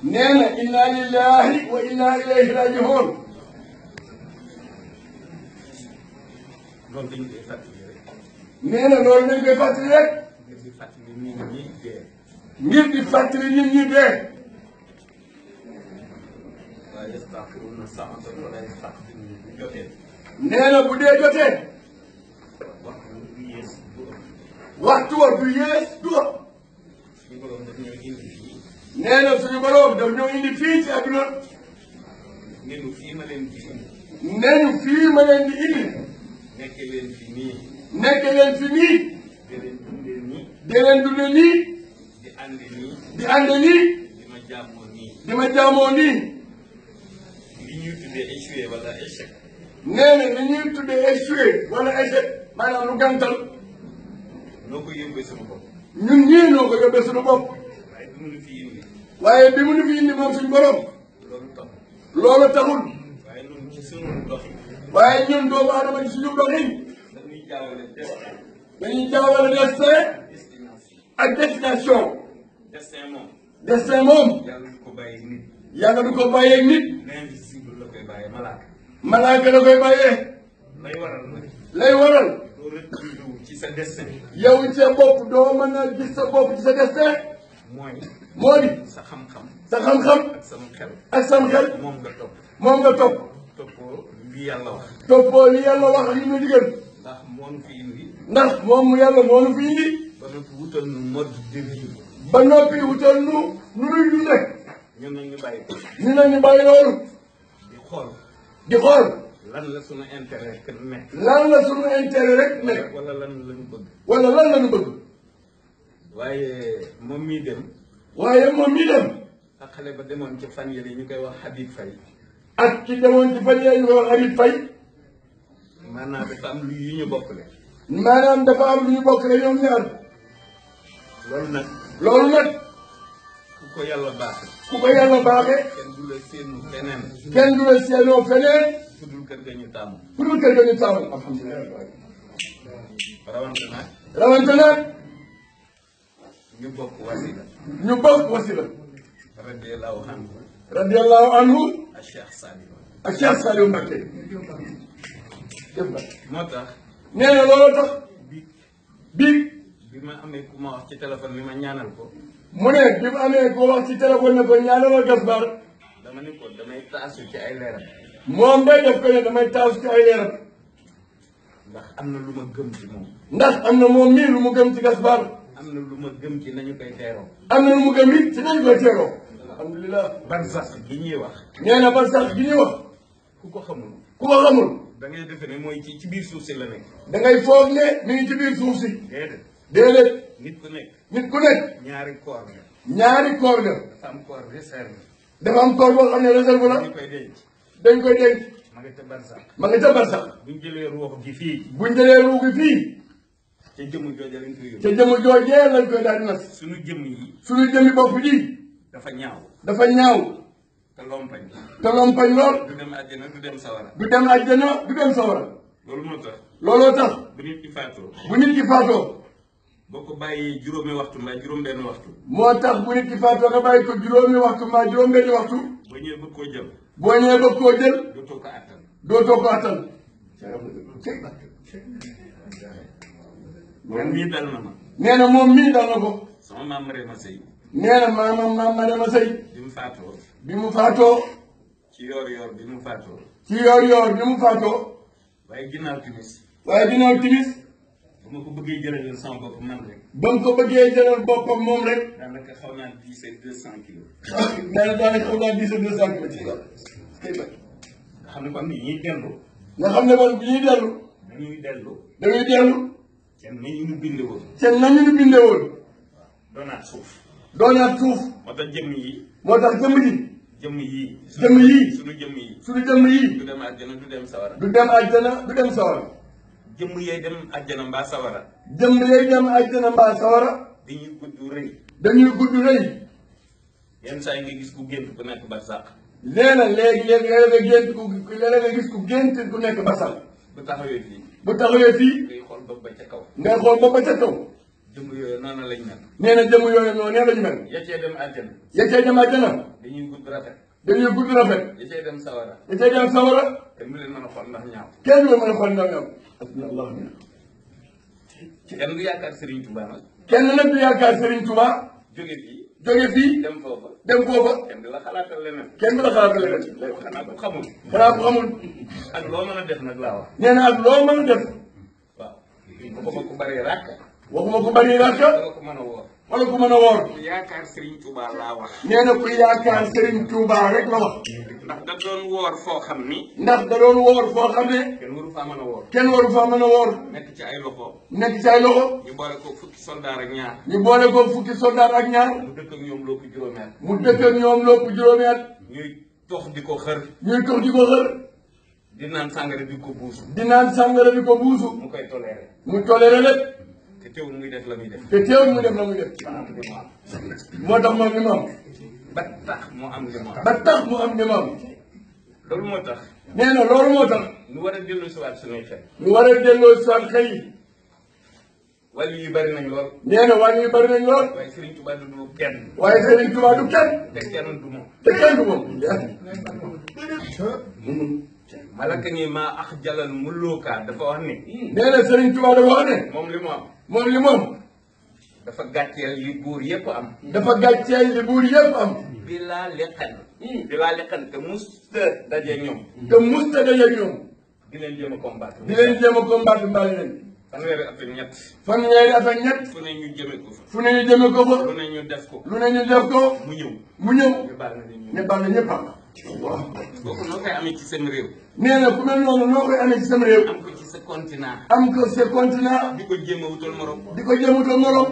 nee na inna lillahi wa inna ilayhi raji'un. loolu dañ koy fàttali rek. nee na loolu dañ koy fàttali rek. ngir di fàttali nit ñi dee. ngir di fàttali nit ñi dee. waaye yastaxiruuna saa'ata wala yastaqdimuun bu jotee. nee na bu dee jotee. waxtu du yées du ëpp. waxtu wa du yées du ëpp. suñu borom daf ñoo indi fii. nee na suñu borom daf ñoo indi fii ci àdduna. nenu fii ma leen di indi. nee ñu fii ma leen di indi. nekke leen fi nii. nekke leen fi nii. di leen dundee nii. di leen dunde nii. di ànde nii. di ànde nii. di ma jaamoo nii. di ma jaamoo nii. li ñuy tuddee échoué wala échec. nee na li ñuy tuddee échoué wala échec maanaam lu gàntal. noo ko yóbbee sama bopp. ñun ñii noo ko yóbbee suñu bopp. waaye bi mu nu fi indi. waaye bi mu nu fi indi moom suñu borom. loolu tax. loolu taxul. waaye ñun ci sunu doxin. waaye ñun doomu aadama ci suñu doxin. dañuy jaawale destin. dañuy jaawale destin ak destination. destin moom. destin moom. yàlla du ko bàyyi nit. yàlla du ko bàyyeeg nit. l'invisible la koy bàyyee malaaka. malaaka la koy bàyyee. lay waral nag. lay waral. doo retrouvé wu ci sa destin. yow sa bopp doo mën a gis sa bopp ci sa destin. mooy. moo di. sa xam-xam. sa xam-xam. ak sama xel. ak sam xel. moom nga topp. moom nga topp. toppoo li yàlla wax. toppoo li yàlla wax li ñu digal. ndax moo nu fi indi. ndax moom yàlla moo nu fi indi. ba noppi wutal nu mode de vie. ba noppi wutal nu nuy dundee. ñun nag ñu bàyyi ko. ñu ne ñu bàyyi loolu. di xool. di xool. lan la sunu intérêt que nekk. lan la sunu intérêt rek nekk. wala lan la ñu bëgg. wala lan la ñu bëgg. waaye moom mii dem. waaye moom mii dem. ak xale ba demoon ci fan yële ñu koy wax Habib Faye. ak ki demoon ci fan yii ñu koy wax Habib Faye. maanaam dafa am lu yu ñu bokkle. maanaam dafa am lu ñu bokkle ñoom ñaar. loolu nag. loolu nag. ku ko yàlla baaxee. ku ko yàlla baaxee. kenn du la séenu feneen. kenn du la seenoo feneen. fu dul kër ga ñu tàmm. fu dul kër ga ñu taamu. alhamdulilah. rawante nag. rawante nag. ñu bokk wasila. ñu bokk wasila. radiyallahu anhu. radiyallahu anhu. ak Cheikh Saliou. ak Cheikh Saliou Mbacké. moo tax. nee na loolu tax. bi ma amee ku ma wax ci téléphone bi ma ñaanal ko. mu ne bi mu amee ko wax ci téléphone ne ko ñaanalal Gaspard. dama ne ko damay taasu ci ay leeram. moom day def ko ne damay taasu ci ay leeram. ndax am na lu ma gëm ci moom. ndax am na moom mii lu mu gëm ci Gaspard. am na lu ma gëm ci nañu koy teeroo. am na lu mu gëm it ci nañ koy teeroo. alhamdulilah. barsax gi ñuy wax. nee na ba sax gi ñuy wax. ku ko xamul. ku ko xamul. da ngay defe ne mooy ci biir suuf si la nekk. da ngay foog ne mi ngi ci biir suuf si. déedéet. déedéet. nit ku nekk. nit ku nekk. ñaari koor nga. ñaari koor ga. dafa am koor réserve. dafa am koor boo xam ne réserve la. dañu koy denc. dañ koy denc. ma nga ca barsax. ma nga ca barsax. buñ jëlee ruux gi fii. buñ jëlee ruu gi fii. ca jëmm jooja lañ koy yóbbu. ca jëmm joojee lañ koy daal di nas. suñu jëmm yi. suñu jëmmi bopp ji. dafa ñaaw. dafa ñaaw. te lompañ. te lompañ lool. du dem àjjana du dem sawara. du dem àjjana du dem sawara. loolu moo tax. looloo tax. bu nit ki faatoo. bu nit ki faatoo. boo ko bàyyi juróomi waxtu mbaa juróom-benn waxtu. moo tax bu nit ki faatoo nga bàyyi ko juróomi waxtu mbaa juróom-benni waxtu. boo ñëwee bëgg koo jël. boo ñëwee bëgg koo jël. dootoo ko attan. dootoo ko attan. man mii dal na ma. nee na moom mii dal na ko. sama maam Marema Sey. nee na maam Marema Sey. bi mu faatoo. bi mu faatoo. ci yoor-yoor bi mu faatoo. ci yoor-yoor bi mu faatoo. waaye ginnaaw timis. waaye ginnaaw timis. bu ma ko bëggee jëlal sama bopp man rek. ba mu ko bëggee jëlal boppam moom rek. daanaka xaw naa 10 200 kilos. daanaka xaw naa 10 200 kilos. nga xam ne kon ni ñuy dellu. nga xam ne kon bi ñuy dellu. dañuy dellu. dañuy dellu. kenn nañu ñu bindee woon. kenn nañu ñu bindee woon. doonaat suuf. doonaat suuf. moo tax jëmm yi. moo tax jëmm ji. jëmm yii. jëmm yii. suñu jëmm yi. suñu jëmm yii. du dem àjjana du dem sawara. du dem àjjana du dem sawara. jëmm yee dem àjjana mbaa sawara. jëmm yee dem àjjana mbaa sawara. dañuy gudd rëy. dañuy gudd rëy. yenn saa yi nga gis ku gént ku nekk barsàq. nee na léegi-léegi léeg-léeg nga gént ku léeg-léeg nga gis ku gént ku nekk basal. bu taxawee fii. bu taxawee fii. ngay xool bopp ba ca kaw. ngay xool bopp ba ca kaw. jëmm yooyu noonu lañ mel. nee na jëmm yooyu noonu nee lañu mel. ya cee dem àjjana. ya cay dem àjjana. dañuy gudd rafet. dañuy gudd rafet. ya cee dem sawara. ya cay dem sawara. kenn du leen mën a xool ndax ñaaw. kenn du leen mën a xool ndax ñaaw. Allah. kenn du yaakaar Serigne Touba nag. kenn nag du yaakaar Serigne Touba. jóge fii. jóge fii. dem foofa. dem foofa. kenn du la xalaatal leneen. kenn du la xalaatal leneen. xanaa ko xamul. xanaa ko xamul. ak loo mën a def nag laa wax. nee na ak loo mën a def. waaw. waxuma ku bari ràkk. waxuma ku bari ràkk. wala ku mën a woor. wala ku mën a woor. ku yaakaar Serigne Touba laa wax. nee na ku yaakaar Serigne Touba rek la wax. ndax da doon woor foo xam ni. ndax da doon woor foo xam ne. kenn waru faa mën a woor. kenn waru faa mën a woor. nekk ci ay loxo. nekk ci ay loxo. ñu boole ko fukki soldaar ak ñaar. ñu boole ko fukki soldaar ak ñaar. mu dëkk ak ñoom lópp juróomi at. mu dëkk ak ñoom lópp juróomi at. ñuy tox di ko xër. ñuy tox di ko xër. di naan sàngara di ko buusu. di naan sàngara di ko buusu. mu koy toléré. mu toléré lépp. te teewul muy def la muy def. te teewul muy def la muy def. moo tax moom li mu am. ba tax mu am li mu am. ba tax mu am li mu am. loolu moo tax. nee na loolu moo tax. ñu war a dellu si waat suñuy xel. ñu war a delloo si waat xel yi. wàllu yu bari nañ lool. nee na wàllu yu bari nañ lool. waaye Serigne Touba du kenn. waaye Serigne Touba du kenn. te kenn du moom. te kenn du moom. malaka ni maa ax jalal mulookaa dafa wax ni. nee na Serigne Touba dafa wax ne. moom li mu am. moom li moom. dafa gàcceel li buur yépp am. dafa gàcceel li buur yépp am. bilaa leqan. bilaa leqan te musta daje ñoom. te musta daje ñoom. di leen jéem a combattre. di leen jéem a combattre mbaali leen. fanweeri at ak ñett. fanweeri at ak ñett. fu ne ñu jëme ko fa. fu ne ñu jëme ko fa. lu ne ñu def ko. lu ne ñu def ko. mu ñëw. mu ñëw. ñu baal na ñu ne baal na ñëpp am. waaw. kooku noo koy amee ci seen réew. nee na ku mel noonu noo koy amee ci sama réew. am ko ci sa continent. am ko sa continent. di ko jéem a wutal morom. di ko jéemutal morom.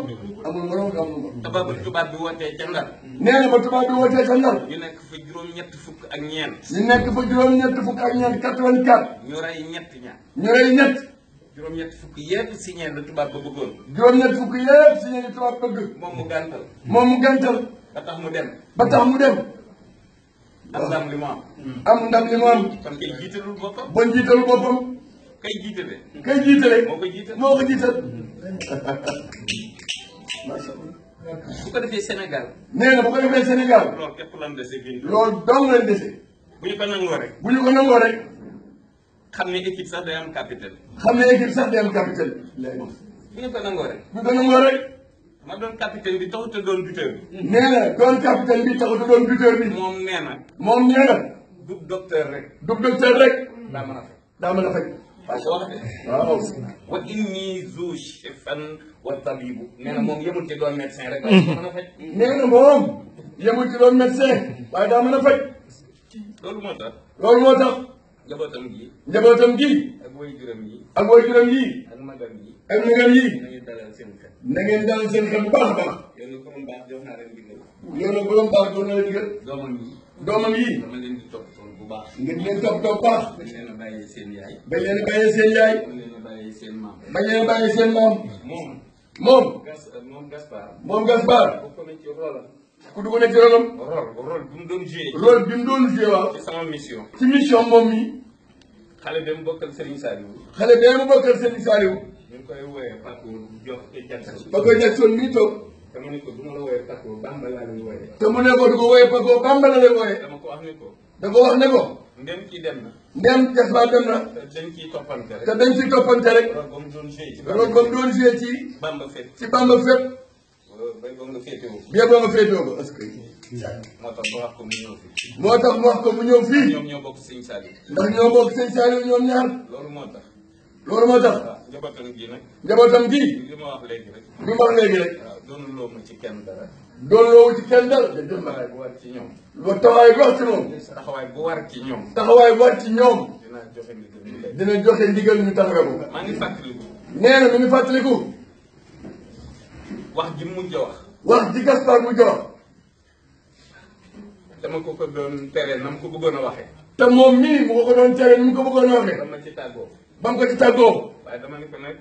amul morom amul morom. tubaab bi wootee ca Ndar. nee na ba tubaab bi wootee ca Ndar. ñu nekk fa juróom-ñett fukk ak ñeent. ñu nekk fa juróom-ñett fukk ak ñeent 84. ñu rey ñett ñaar. ñu rey ñett. juróom-ñett fukk yépp signé la tubaab ba bëggoon. juróom-ñett fukk yépp si ñeenti tubaab bëgg. moom mu gàntal. moom mu gàntal. ba tax mu dem. ba tax mu dem. am ndam li mu am. am ndam li mu am. kon kay jiitalul boppam. bon jiitalu boppam. kay jiitale. kay jiitale. moo ko jiital. moo ko jiital. macha allah. bu ko defee Sénégal. nee na bu ko defee Sénégal. loolu képp lan dese gën. loolu dong lañ dese. bu ñu ko nangoo rek. bu ñu ko nangoo rek. xam ne équipe sax day am capitaine. xam ne équipe sax day am capitaine. bu ñu ko nangoo rek. bu ñu ko nangoo rek. ma doon capitaine bi taxut a doon buteur bi. nee na doon capitaine bi taxut a doon buteur bi. moom nee na. moom nee na. du docteur rek. du docteur rek. daa mën a faj. daa mën a faj. waaw ko wax de. waaw. wa inni zu shifan wa tabibu. nee na moom yemul ci doon médecin rek. waaye mën a faj. nee na moom yemul ci doon médecin waaye daa mën a faj. loolu moo tax. loolu moo tax. njabootam gi. njabootam gi. ak way juram yi. ak waajuram yi. ak magam yi. ak magam yi. nañu dalal seen xel. na ngeen dalal seen xel bu baax a baax. yow nag comme baax jox naa leen digal. yow nag borom baax doon na la digal. doomam yi. doomam yi. dama leen di toppatoo bu baax. ngeen leen topp topp baax. bañ leen a bàyyee seen yaay. bañ leen a bàyyee seen yaay. bañ leen a bàyyee seen maam. bañ leen a bàyyee seen maam. moom. moom. moom Gaspard. moom Gaspard. bokk na ci rôle ku dugg na ci rolam. rôle bu mu doon joué. rôle bi mu doon joué waaw. ci sama mission. ci mission moom mi. xale bi mu bokkal Serigne Saliou. xale bee mu bokkal Serigne Saliou. ñu ngi koy wooyee Paco jox ci Jackson. Paco Jackson mi toog. te mu ne ko du ma la wooyee Paco Bamba laa lay wooyee. te mu ne ko du ko wooyee Paco Bamba la lay wooyee. dama ko wax ne ko. da ko wax ne ko. ndem kii dem na. ndem Gaspard dem na. te dañ ciy toppante rek. te dañ ciy toppante rek. rôle ba mu doon joué ci loolu ba mu doon joué ci. Bamba fépp. ci Bamba fépp. bay boo nga féetewoo. bien boo nga féetewoo ko est-ce que. moo tax ma wax ko mu ñëw fi. moo tax mu wax ko mu ñëw fii. ñoom ñoo bokk Serigne Saliou. ndax ñoo bokk Serigne Saliou ñoom ñaar. loolu moo tax. loolu moo tax. waaw njabootam gi nag. njabootam gi. li ma wax léegi rek. li ma wax léegi rek. waaw doonu loo ma ci kenn dara. doon loowu ci kenn dara. jërëjëf taxawaay bu war ci ñoom. lu taxawaay bu wax ci moom. taxawaay bu war ci ñoom. taxawaay bu war ci ñoom. dinaa joxe ndigal ñu lekk. dina joxe ndigal ñu taxawee ko. maa ngi fàttaliku. nee na mi ngi fàttaliku. wax ji mujj a wax. wax ji Gaspard mu jox. dama ko doon tere na mu ko bëggoon a waxee. te moom mii mu ko doon tere ni mu ko bëggoon a waxee. dama ci tàggoo. ba mu ko ci tàggoo. waaye dama ne ko nag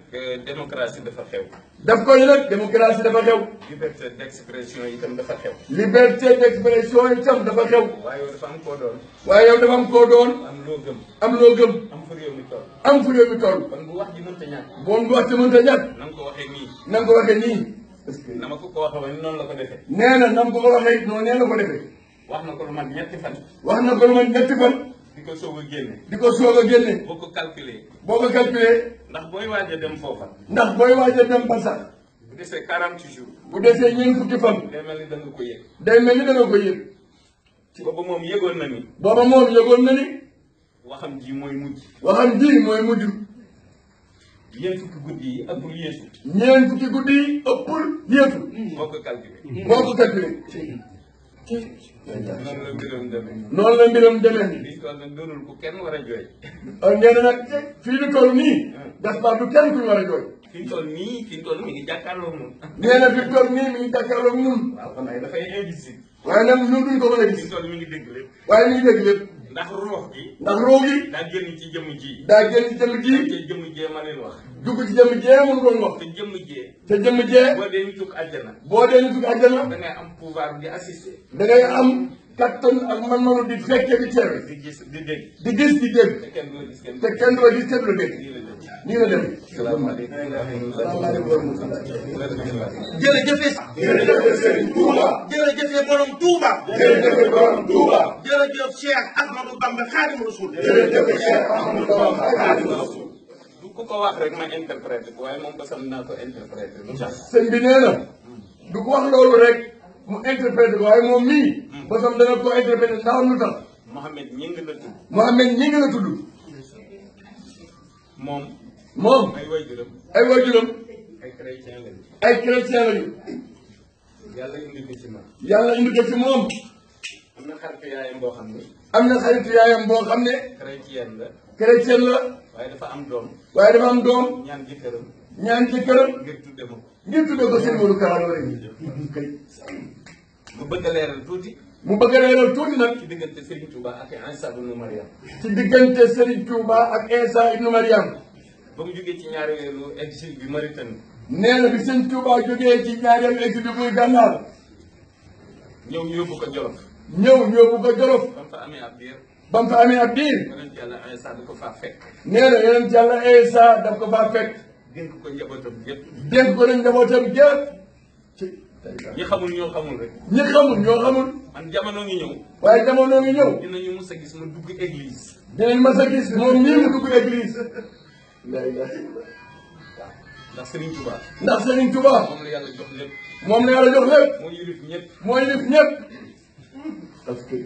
démocratie dafa xew. daf ko ni nag démocratie dafa xew. liberté d'expression itam dafa xew. liberté d'expression itam dafa xew. waaye yow dafa am koo doon. waaye yow dafa am koo doon. am loo gëm. am loo gëm. am fu réew mi toll. am fu réew mi toll. kon bu wax ji mënta ñàkk. moom bu wax ci mënta ñàkk. na nga ko waxee nii. na nga ko waxee nii. est-ce que na ma ko waxee woon noonu la ko defee. nee na nam ko ko waxee noonu nee la ko defee. wax na ko lu mat ñetti fan. wax na ko lu mat ñetti fan. di ko soog a génne. di ko soog a génne. boo ko calculé. boo ko calculé. ndax booy waaj a dem foofa. ndax booy waaj a dem Barsax. bu desee 40 jours. bu desee ñeent fukki fan. day mel ni da nga ko yëg. day mel ni da nga ko yëg. booba moom yëgoon na ni. booba moom yëgoon na ni. waxam ji mooy mujj. waxam ji mooy mujj. ñeent fukki guddi yi ëppul yeesu. ñeent fukki guddi yi ëppul yeesu. boo ko calculé. boo ko calculé. noonu la mbiram demee. noonu la mbiram demee. liñ toll nag doonul ku kenn war a jooy. nee na nag fii lu toll nii. Gaspard du kenn ku ñu war a jooy. fi ñu toll nii mi ngi jàkkaarloo moom. nee na fi mu toll nii mi ngi jàkkaarloo ak ñun. waaw kon nag dafay invisible. waaye nag ñun duñ ko mën a fi gis. ñu toll mi ngi dégg lépp. waaye mi ngi dégg lépp. ndax ruux gi. ndax roo gi. daa génn ci jëmm ji. daa génn ci jëmm ji. te jëmm jee ma leen wax. dugg ci jëmm jee mun doon wax. te jëmm jee. te jëmm jee. boo dee ñu tukk àjjana. boo dee ñu dugg àjjana. da ngay am pouvoir di assister. da ngay am kattan ak man-manu di fekke di teewe. di gis di dégg. di gis di dégg. te kenn doo gis kenn. te kenn du la gis kenn du la dégg. nii la dem. nii la dem. salaamaaleykum. jërëjëf Serigne Touba. jërëjëf borom Touba. jërëjëf borom Touba. jërëjëf Cheikh Ahmadou Bamba Khadimu Rasul. jërëjëf Cheikh Ahmadou Bamba Khadimu Rasul. du ko wax rek ma interprété ko waaye moom basam naa ko interprété lu tax. sëñ bi nee na du ko wax loolu rek mu interprété ko waaye moom mii. basam dana ko interprété ndax lu tax. Mohamed ñi ngi la tudd. Mohamed ñi ngi la tudd. moom. moom ay waajuram. ay waajuram. ay chrétien lañu. ay chrétien lañu. yàlla indi ko ci man. yàlla indi ko ci moom. am na xaritu yaayam boo xam ne. am na xaritu yaayam boo xam ne. chrétien la. chrétien la. waaye dafa am doom. waaye dafa am doom. ñaan jëkkëram. ñaan ci këram. ngir tudde ma ko. ngir tuddee ko seen wóolu Kara Dollé. mu bëgg a leeral tuuti. mu bëgg a leeral tuuti nag. ci diggante Serigne Touba ak Insa ibnu Mariam. ci diggante Serigne Touba ak Insa ibnu Mariam. ba mu jógee ci ñaareelu exil bi Mauritanie. nee na bi Serigne Touba jógee ci ñaareelu exil bi muy gànnaar. ñëw ñu yóbbu ko Jolof. ñëw yóbbu ko Jolof. ba mu fa amee ab diir. ba mu fa amee ab diir. yonent yàlla Insa da ko faa fekk. nee na yonent yàlla Insa daf ko faa fekk. dénk ko njabootam yëpp. dénk ko nag njabootam gépp. ñi xamul ñoo xamul rek. ñi xamul ñoo xamul. man jamono ngi ñëw. waaye jamono ngi ñëw. dinañu mus a gis ma dugg église. dinañ mas a gis moom nii mu dugg église. ndax Serigne Touba. ndax Serigne Touba. moom la yàlla jox lépp. moom la yàlla jox lépp. moo yilif ñëpp. mooy nit ñëpp. parce que.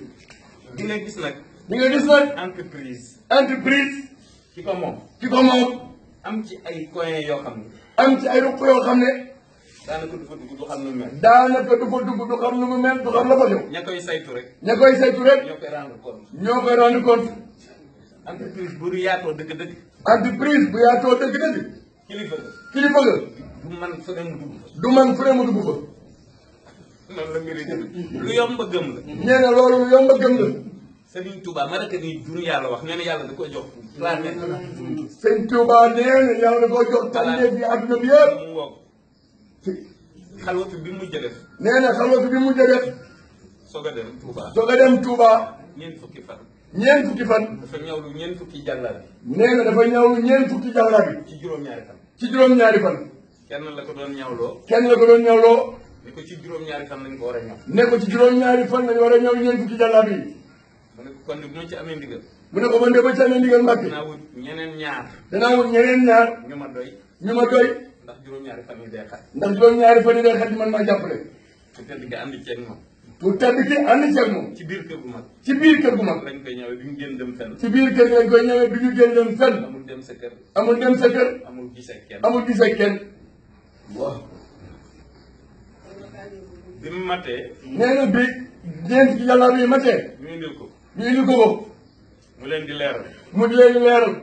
di nga gis nag. di nga gis nag. entreprise. entreprise. ki ko moom. ki ko moom. am ci ay coins yoo xam ne. am ci ay ruq yoo xam ne. daanaka du fa dugg du xam nu mu mel. daanaka du fa dugg du xam nu mu mel du xam la fa ñëw. ña koy saytu rek. ña koy saytu rek. ñoo koy rendre compte. ñoo koy rendre compte. entreprise bu yaatoo dëgg-dëgg. entreprise bu yaatoo dëgg-dëgg. kilifa la. kilifa nga. du man fu ne mu dugg. du man fu ne mu dugg fa. noonu la mbir yi lu yomb a gëm la. nee na loolu yomb a gëm la. Serigne Touba ma rek ni jur yàlla wax nee na yàlla da ko jox planète la. sëñ Touba nee na yàlla da koo jox tànneef bi adduna bi yëpp. mu ngoog. xalwatu bi mu def. nee na xalwatu bi mu def. soog a dem Touba. soog a dem Touba. ñeent fukki fan. ñeent fukki fan. dafa ñëwlu ñeent fukki jàllale. nee na dafa ñëw ñeent fukki jàllaa bi. ci juróom-ñaari fan. ci juróom-ñaari fan. kenn la ko doon ñawloo. kenn la ko doon ñawloo. ne ko ci juróom-ñaari fan lañ ko war a ñaw. ne ko ci juróom-ñaari fan lañ war a ñëw ñeent fukki jàllaa bi. mu ne ko kon bu ma ci amee ndigal. mu ne ko man de ba ci amee ndigal Mbàkke. dinaa wut ñeneen ñaar. danaa wut ñeneen ñaar. ñu ma doy. ñu ma doy. ndax juróom-ñaari fan yi day xaj. ndax juróom-ñaari fan yi day xaj man maa jàppale. su tedd gi ànd ceeg moom. pour tedd ki ànd ceeg moom. ci biir kër gu mag. ci biir kër gu mag. lañ koy ñëwee du ñu génn dem fenn. ci biir kër gi lañ koy ñëwee du ñu génn dem fenn. amul dem sa kër. amul dem sa kër. amul gisee kenn. amul gisee kenn. waaw. bi mu matee. nee na bi ñeent ci yàlla bi matee. ñu indil ko. ñu indi ko ko. mu leen di leeral. mu di leen leeral.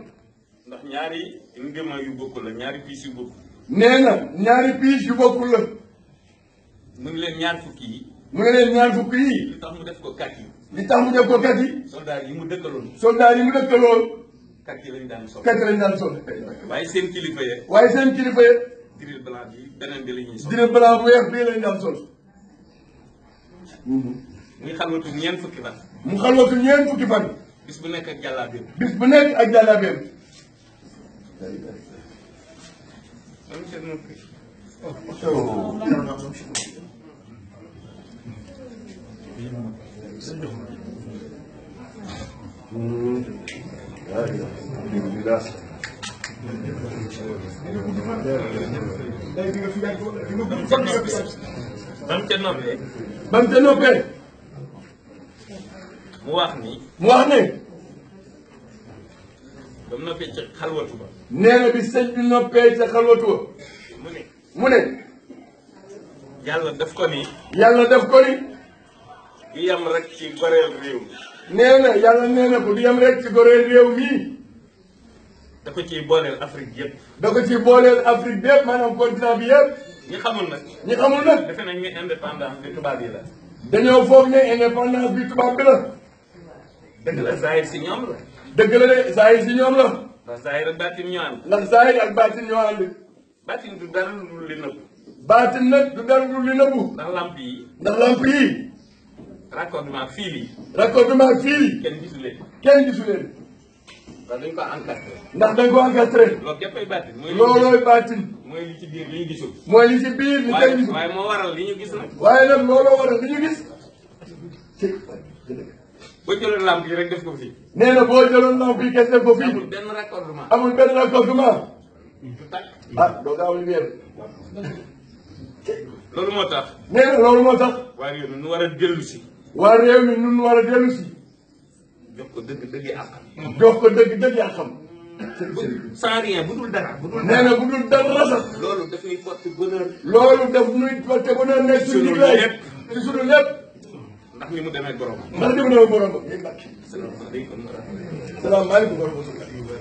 ndax ñaari ngëma yu bokkul la ñaari piis yu bokkul. nee na ñaari piis yu bokkul la. mu ngi leen ñaar fukki yi. mu ne leen ñaar fukki yi. li tax mu def ko kat yi. li tax mu def ko kat yi. soldat yi mu dëkkaloon. soldat yi mu dëkkaloon. kat yi lañ daan sol. kat lañ daan sol. waaye seen kilifa ya. waaye seen kilifa ya. diril blanc bi beneen bi la ñuy sol. diril blanc bu weex bii lañ daan sol. muy xalwatu ñeent fukki fan. mu xalwatu ñeent fukki fan. bis bu nekk ak jàllaabeem. bis bu nekk ak jàllaabeem. ba mu ca noppee mu wax ne ba mu noppee ca xalwatu ba nee na bi sëñ bi noppee ca xalwatu ba mu ne yàlla def ko ni di yem rek ci goreel réew mi nee na yàlla nee na ko di yem rek ci goreel réew mii da ko ciy booleel Afrique yëpp da ko ci booleel Afrique bi yëpp maanaam continent bi yëpp ñi xamul nag defe nañ ñu indépendance bi tubaab yi la dañoo foog ne indépendance bi tubaab bi la dëgg la zahir si ñoom la dëgg la de zahir si ñoom la ndax zahir ak baatin ñoo ànd ndax zahir ak baatin ñoo ànd baatin du dara lu li nëbbu baatin nag du dara lu li nëbbu ndax lamp yi raccordement fil yi kenn gisu leen ndax dañ ko encadré ndax dañ ko encadré loolu képpay baatin loolooy baatin mooy li ci biir li ñu gisul mooy li ci biir li kenn gisul waaye moo waral li ñu gis nag waaye nag looloo waral li ñu gis boo jëloon lamp yi rek def ko fii nee na boo jëloon lamp yi kese def ko fii amul benn raccordement du tàkk doo gaaw lumière loolu moo tax nee na loolu moo tax waa réew mi nu war a dellu si jox ko dëgg yaa xam sans rien bu dul dara nee na bu dul dara sax loolu daf ñuy porte bonheur nekk suñu lépp ci suñu lépp ndax ni mu demee borom ba salaamaaleykum wa rahmatulah